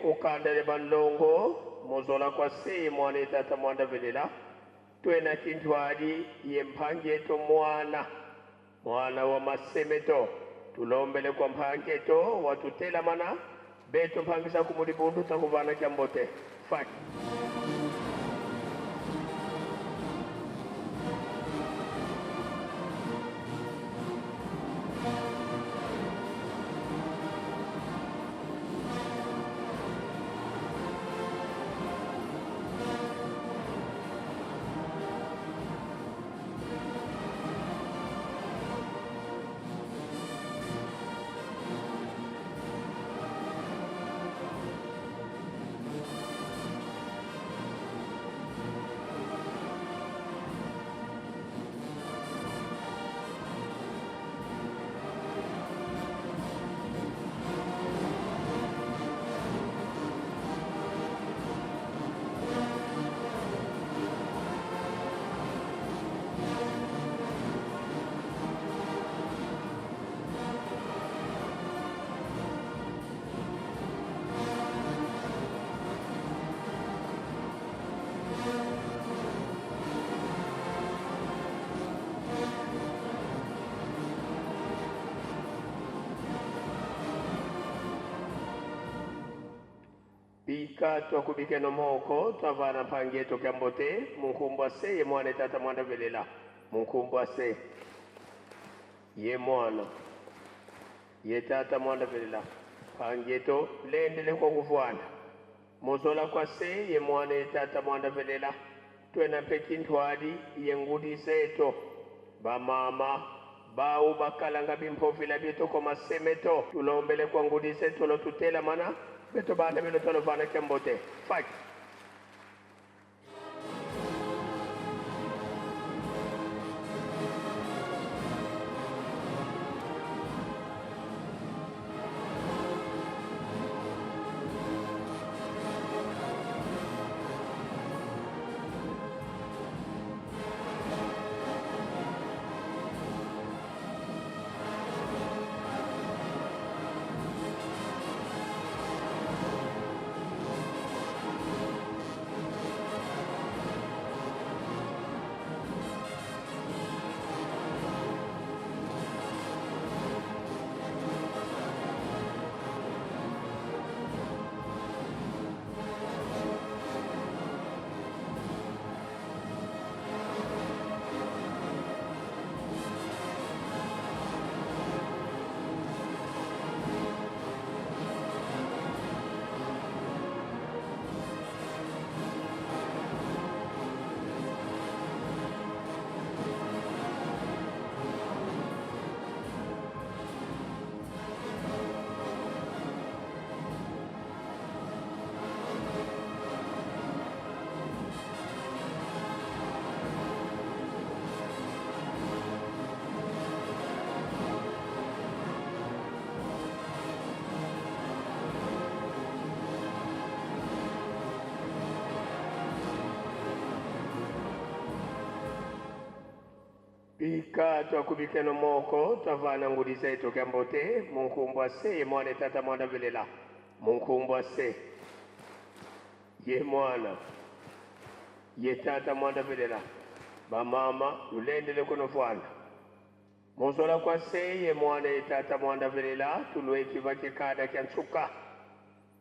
kukanda lya banlongo mozola kwa se mwana ye tata mwanda velela twena kintwadi ye mphangi mwana mwana wa masemeto tulombele kwa mphangi eto watutelamana beto mphangisa kumulibundu takuvana kya mbote faki. Bika twakubike nomoko twavana mpangi yetu kya mbote munkumbwa se ye mwana tata mwana velela munkumbwa se ye mwana ye tata mwana velela mpangi yetu lendele kwa kuvwana mozola kwa se ye mwana ye tata mwana velela twena mpe kintwadi ye ngudi zeto bamama bawu bakalanga bimpofila bieto kwa masemeto tulombele kwa ngudi zeto lotutela mana beto bana bino tolovana kya mbote faki. Bika twakubike nomoko twavana ngudi zetu kya mbote munkumbwa se ye mwana tata mwana velela munkumbwa se ye mwana ye tata mwana velela bamama lulendele kunovwana mozola kwa se ye mwana ye tata mwana velela tulweki vakikada kya nsuka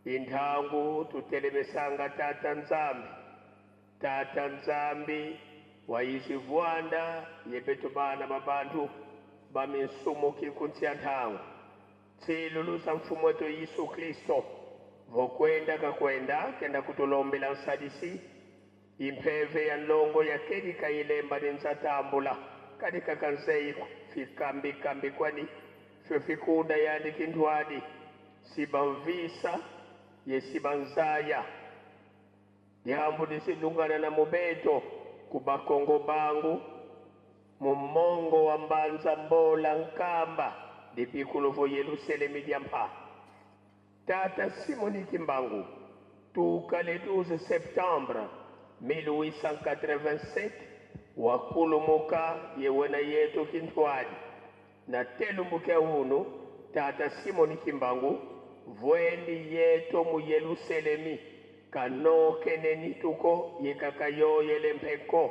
inthangu tutelemesanga tata nzambi tata nzambi wayizivwanda yebeto bana babantu baminsumuki kuntsia nthangu tsilulusa mfumo wetu Yesu Kristo vokwenda kakwenda kenda kutulombela nsadisi impheve ya nlongo yakelika ilemba ninzatambula kadika kanzeyi fikambikambi kwani fyo fikunda yandi kintwadi sibamvisa yesibanzaya dihambu disilungana na mubeto kubakongo bangu mumongo wa mbanza mbola nkamba dipikuluvo Yerusalemi diampa tata Simoni Kimbangu tuka le 12 septembre 1887 wakulumuka yewena yetu kintwadi na telumbuke unu tata Simoni Kimbangu Vweni yeto mu Yeluselemi, kanokeneni tuko yekakayoyele mpeko.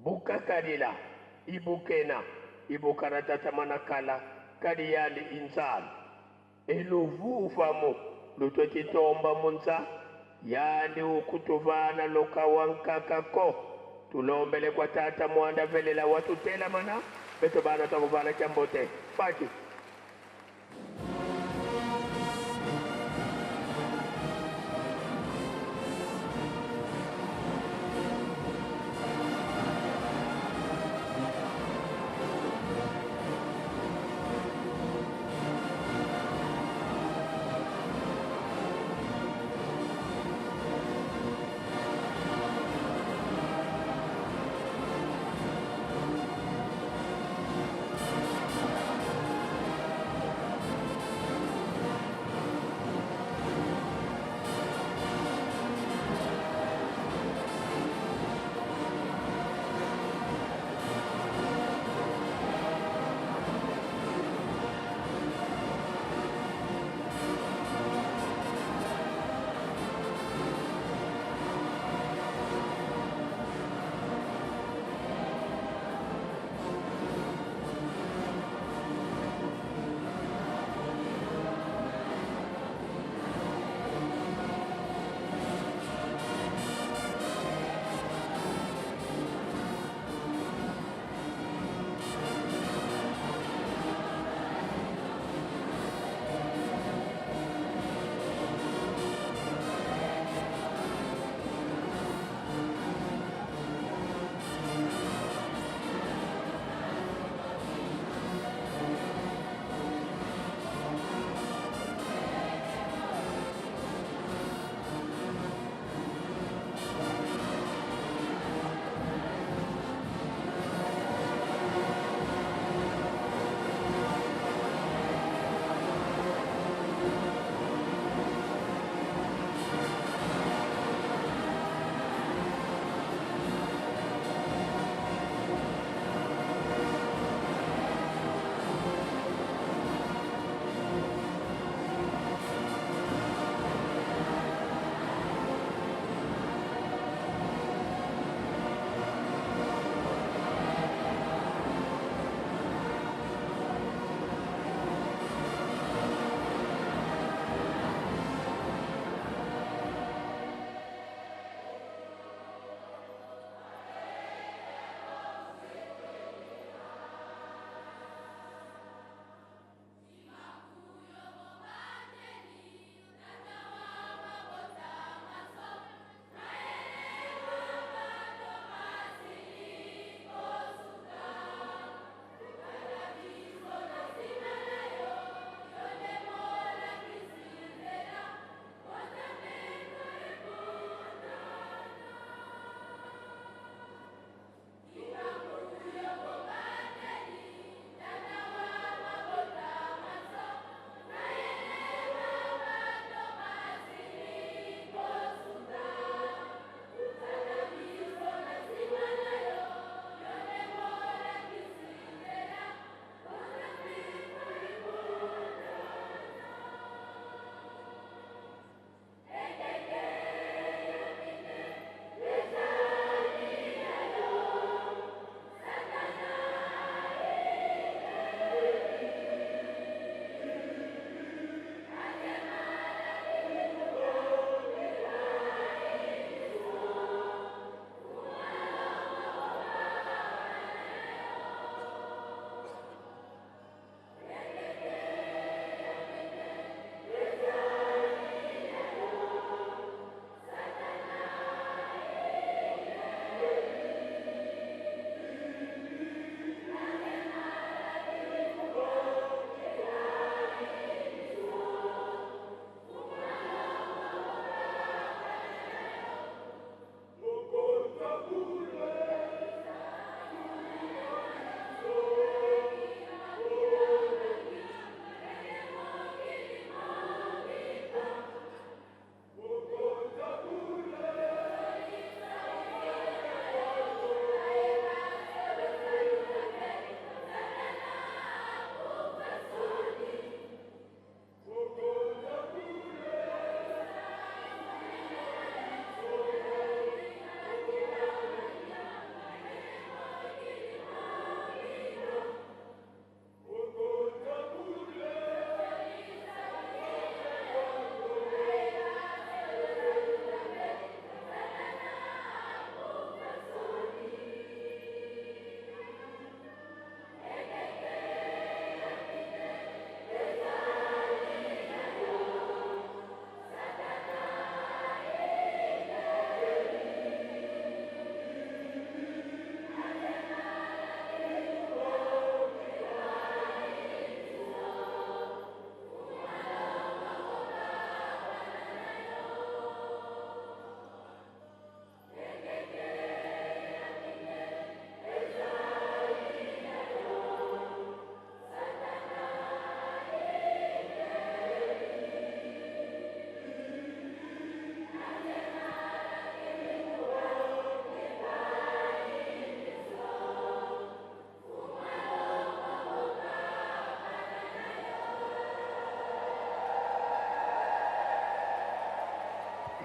Bukakalila ibukena ibukaratatamana kala kali yali inzala. Eluvuvamu lutwe titomba munza yali ukutuvana lokawa nkakako. Tulombele kwa tata mwanda velela watutela mana beto bana twakuvala kyambote. Faki.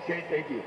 Je te dis.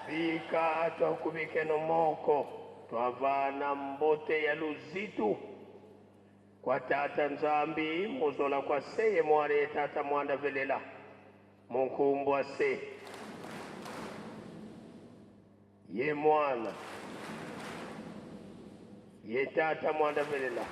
Bika twakubike moko twavana mbote ya luzitu kwa tata Nzambi muzola kwa seye mwale tata mwanda velela munkumbwa se ye mwana ye tata mwanda velela.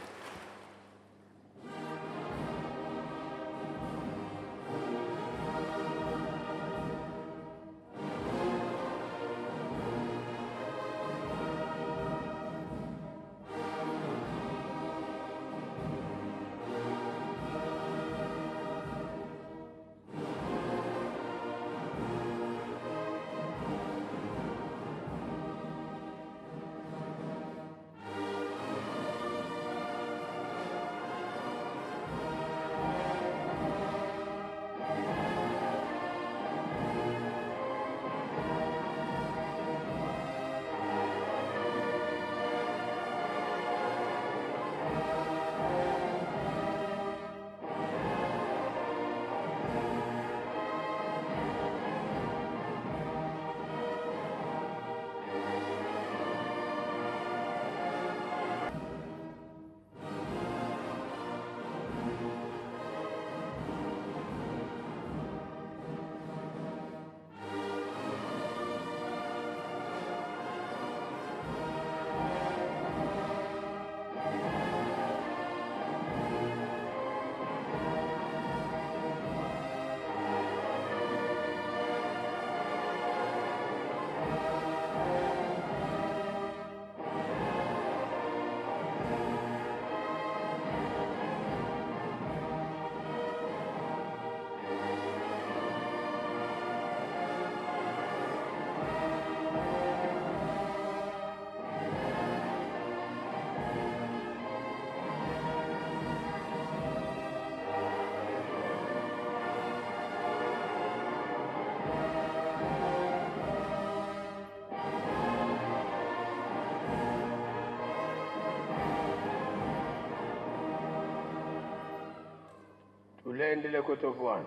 Tulendele kutovwana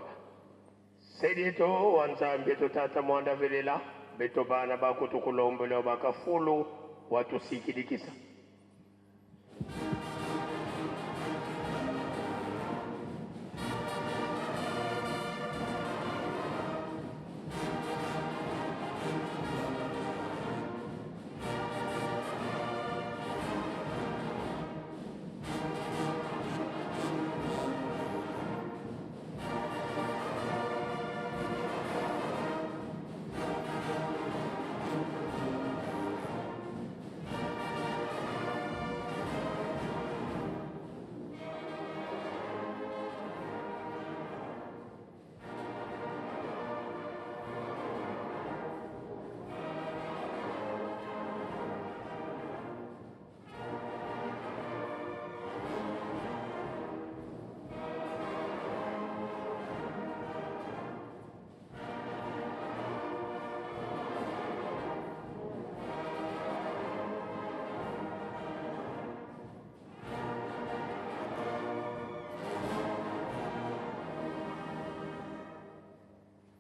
sedieto wa Nzambi totata mwanda velela beto bana bakutukulombela bakafulu Watusikidikisa.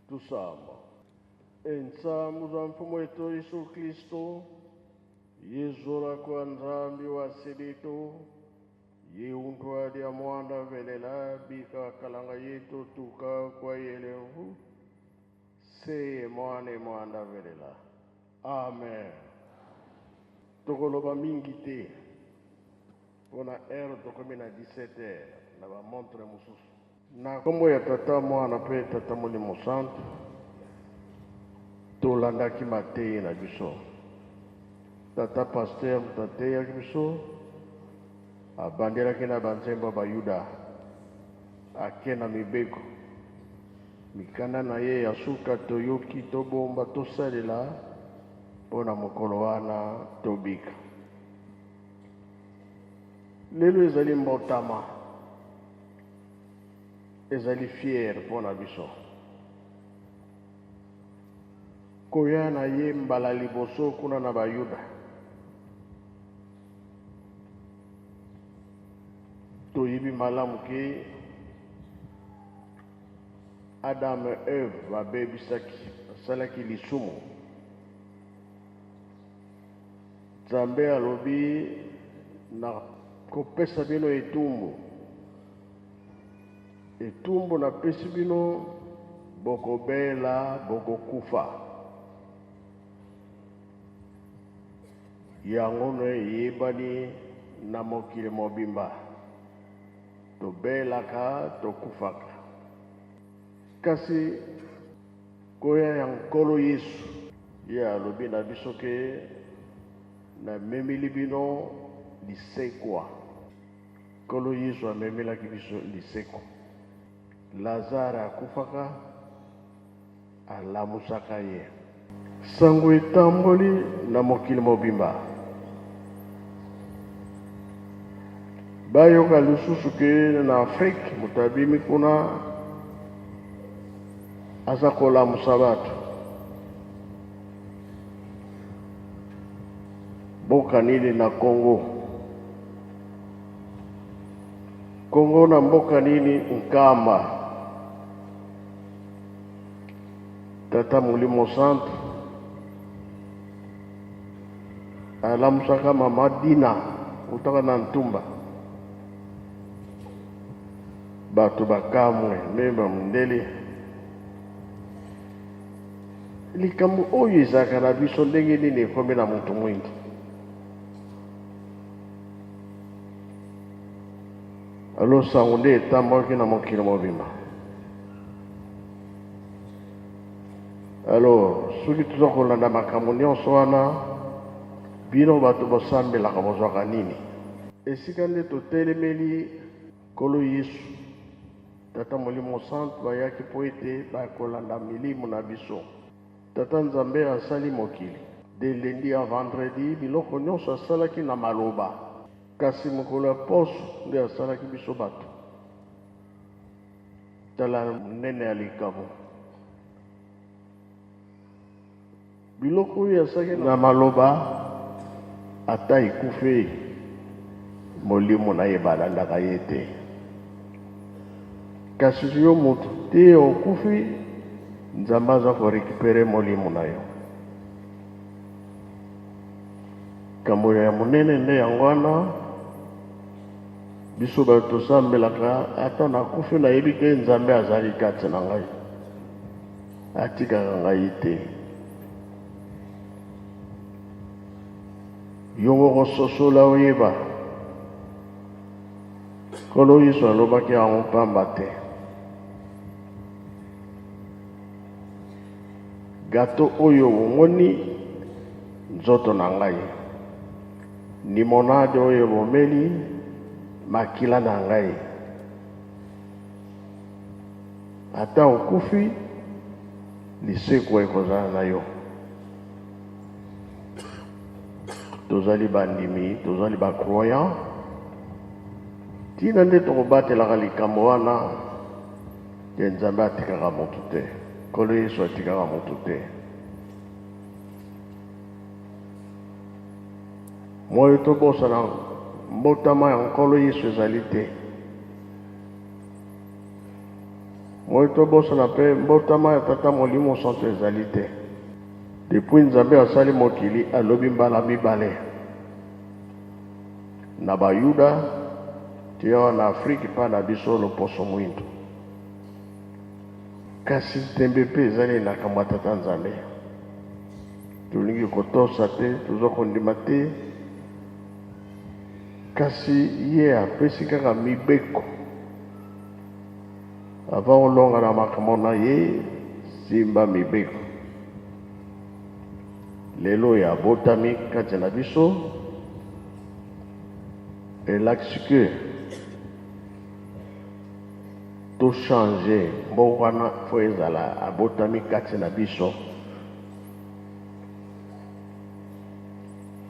Tusamba. Ensambu za mfumo wetu Yesu Kristo, yizura kwa Nzambi wa sibitu, yiuntwa lya mwana velela bika kalanga yetu tuka kwa yelevu, se mwana mwana velela. Amen. Tokoloba mingi te mpona heure tokomi na 17 heures na bamontre mosusu. Na nkombo ya Tata, Mwana mpe Tata Molimo Santu, tolandaki mateyi na biso. Tata Pasteur moto ateyaki biso, abandelaki na banzembo ya Bayuda, ake na mibeko. Mikanda na ye ya suka toyoki, tobomba, tosalela mpo na mokolo wana tobika. Lelo ezali mbotama, ezali fiere mpo na biso. Koya na ye mbala liboso kuna na Bayuda, toyebi malamu ke Adam et Eve babebisaki, basalaki lisumu. Nzambe alobi na kopesa bino etumbu. Etumbu napesi bino, bokobela, bokokufa. Yango no eyebani na mokili mobimba. Tobelaka, tokufaka. Kasi koya ya Nkolo Yesu, ye alobi na biso ke namemeli bino lisekwa. Nkolo Yesu amemelaki biso lisekwa. Lazare akufaka, alamusaka ye. Sango etamboli na mokili mobimba. Bayoka lisusu ke na Afrique moto abimi kuna aza kolamusa bato. Mboka nini na Congo? Congo na mboka nini? Nkamba. Tata Molimo Santu alamusaka mama Dina utaka na Ntumba. Bato bakamwe me bamundele. Likambo oyo ezalaka na biso ndenge nini ekomi na moto mwindu? Alo sango nde etambwaki na mokili mobimba. Alors soki toza kolanda makambo nyonso wana, bino bato bosambelaka bozwaka nini? Esika nde totelemeli Nkolo Yesu, Tata Molimo Santu bayaki mpo ete bakolanda milimo na biso. Tata Nzambe asali mokili de lundi à vendredi, biloko nyonso asalaki na maloba, kasi mokolo ya poso nde asalaki biso bato. Tala monene ya likabo. Biloko oyo asalaki na maloba, ata ekufi, molimo na ye balandaka ye te. Kasi yo moto te okufi, Nzambe aza ko recuperer molimo na yo. Likambo ya monene nde yango wana, biso bato tosambelaka, ata nakufi nayebi ke Nzambe azali kati na ngai, atikaka ngai te. Yo moko sosola oyeba. Nkolo Yesu alobaki yango pamba te. Gato oyo omoni nzoto na ngai, limonade oyo bomeli makila na ngai. Ata okufi, lisekwa ekozala na yo. Tozali bandimi, tozali ba croyants. Tina nde tokobatelaka likambo wana te. Nzambe atikaka motu te, Nkolo Yesu atikaka motu te. Moyo tobosana mbotama ya Nkolo Yesu ezali te. Moyo tobosana mpe mbotama ya Tata Molimo Santo ezali te. Depuis Nzambe asali mokili, alobi mbala mibale na Bayuda ti awa na Afrique mpa na biso loposo mwindu. Kasi ntembe mpe ezali na kambo ya Tata Nzambe. Tolingi kotosa te, toza kondima te, kasi ye apesi kaka mibeko. Avant olonga na makambo na ye, simba mibeko. Lelo oyo abotami kati na biso elakisi que to changer mbongwana fo ezala abotami kati na biso.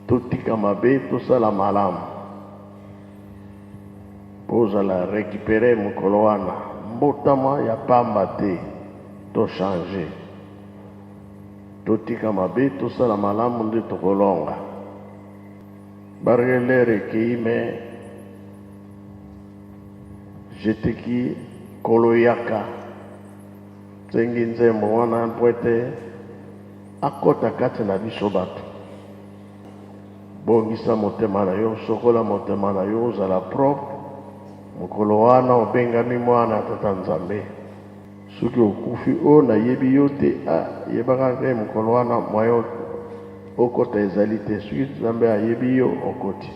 Totika mabe, tosala malamu. Po ozala recuperer mokolo wana mbotama ya pamba te to changer totika mabe tosala malamu nde tokolonga barge l'heure ekeyi mais je te ki kolo yaka sengi nzembo wana mpo ete akota kati na biso bato. Bongisa motema na yo, sokola motema na yo, ozala propre. Mokolo wana obengami mwana ya Tata Nzambe. Soki okufi o nayebi yo te, ah, yebaka ke mokolo wana moyen okota ezali te. Soki Nzambe ayebi yo, okoti.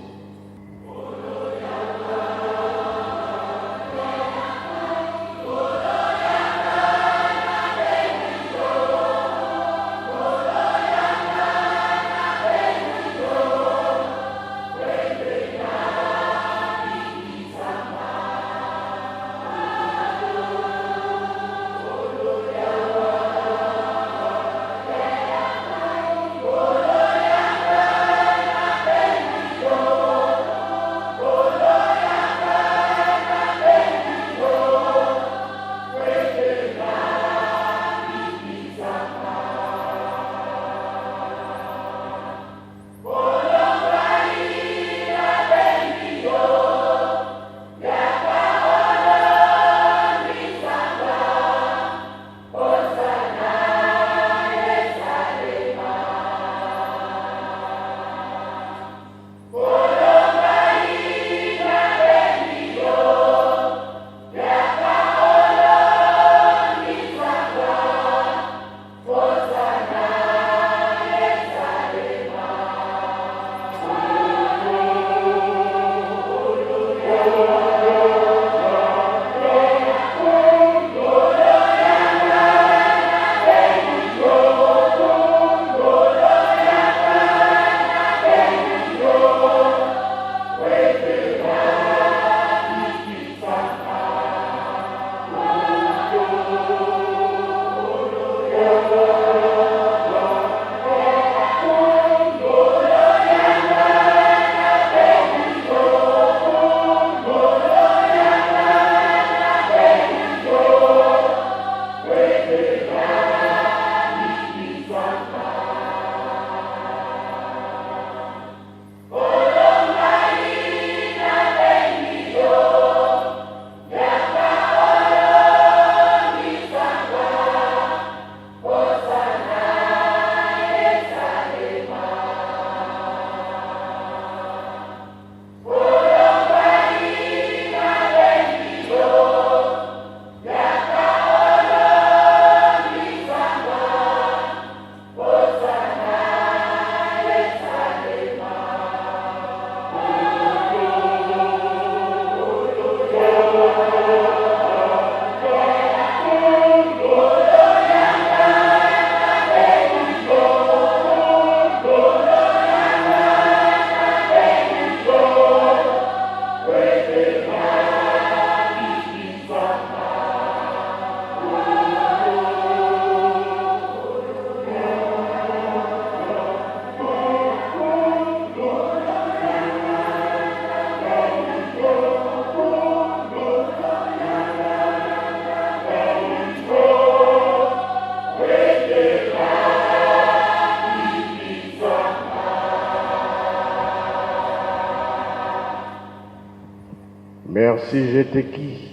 Merci Jeteki.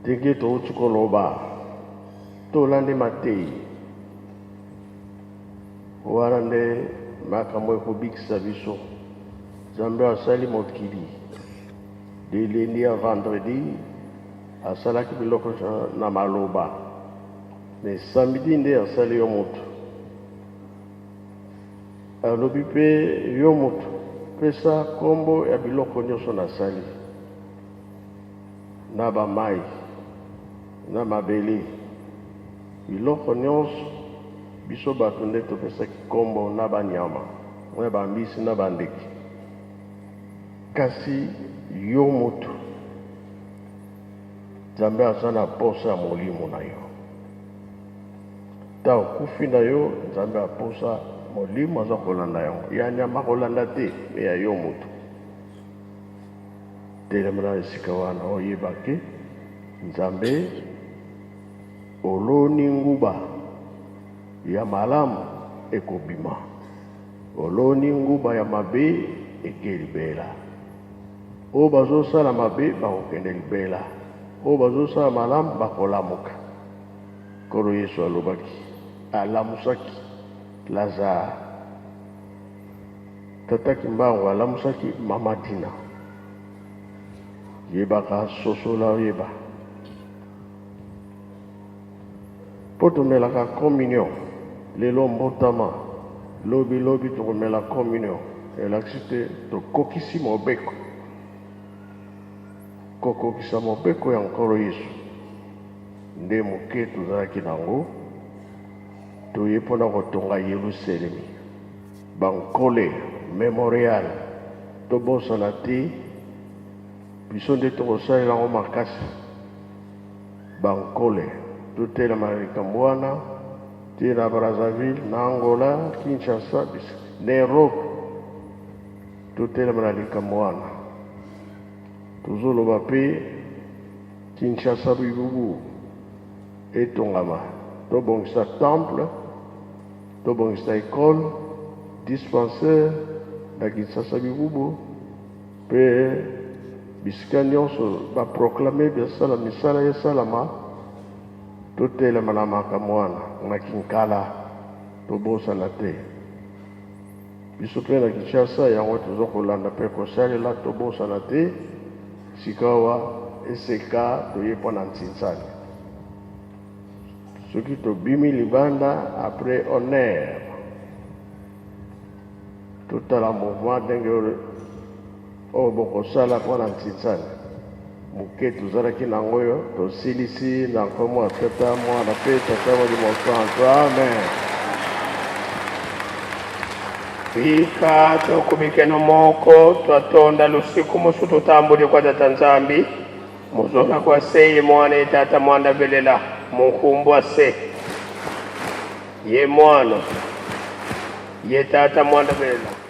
Ndenge touti koloba, tolandi mateyi wana nde makambo ekobikisa biso. Nzambe asali mokili de lundi à vendredi, asalaki biloko na maloba, mais samedi nde asali yo moto. Alobi mpe yo moto, pesa kombo ya biloko nyonso nasali, na ba mayi, na mabele, biloko nyonso biso bato nde topesaki kombo na ba nyama, na ba mbisi, na ba ndeke. Kasi yo moto, Nzambe aza na posa ya molimo na yo. Ta okufi na yo, Nzambe aposa molimo aza kolanda yango. Ya nyama kolanda te, me ya yo moto. Telema na esika wana oyeba ke Nzambe oloni nguba ya malamu ekobima, oloni nguba ya mabe eke libela. Oyo bazosala mabe bakokende libela, oyo bazosala malamu bakolamuka. Nkolo Yesu alobaki, alamusaki Lazare. Tata Kimbangu alamusaki Mama Dina. Yebaka, sosola, oyeba. Mpo tomelaka communion lelo mbotama, lobi lobi tokomela communion, elakisi te tokokisi mobeko. Kokokisa mobeko ya Nkolo Yesu nde moke tozalaki nango, toye mpo na kotonga Yelusalemi. Bankole Memorial, tobosana te, biso nde tokosalela yango makasi. Bankole, totelema na likambo wana, ti na Brazzaville, na Angola, Kinshasa, na Europe, totelema na likambo wana. Tozoloba mpe Kinshasa bibubu etongama, tobongisa temple, tobongisa ecole, dispensaire na Kinshasa bibubu mpe bisika nyonso ba proclame basala misala esalama. Totelema na makambo wana na Kinkala, tobosana te. Biso mpe na Kinshasa yango toza kolanda mpe kosalela, tobosana te. Sikawa eseka toye mpo na nsinsani, soki tobimi libanda après honneur, totala mouvement ndenge oyo bokosala mpo na nsinsani. Moke tozalaki nango oyo tosilisi na nkombo ya Tata, Mwana mpe Tata Molimo Santu. Amen. Bika tokumikeno moko twatonda lusiku mosu tutambuli kwa Tata Nzambi muzona kwa se ye mwana ye Tata mwanda velela munkumbwa se ye mwana ye Tata mwanda velela.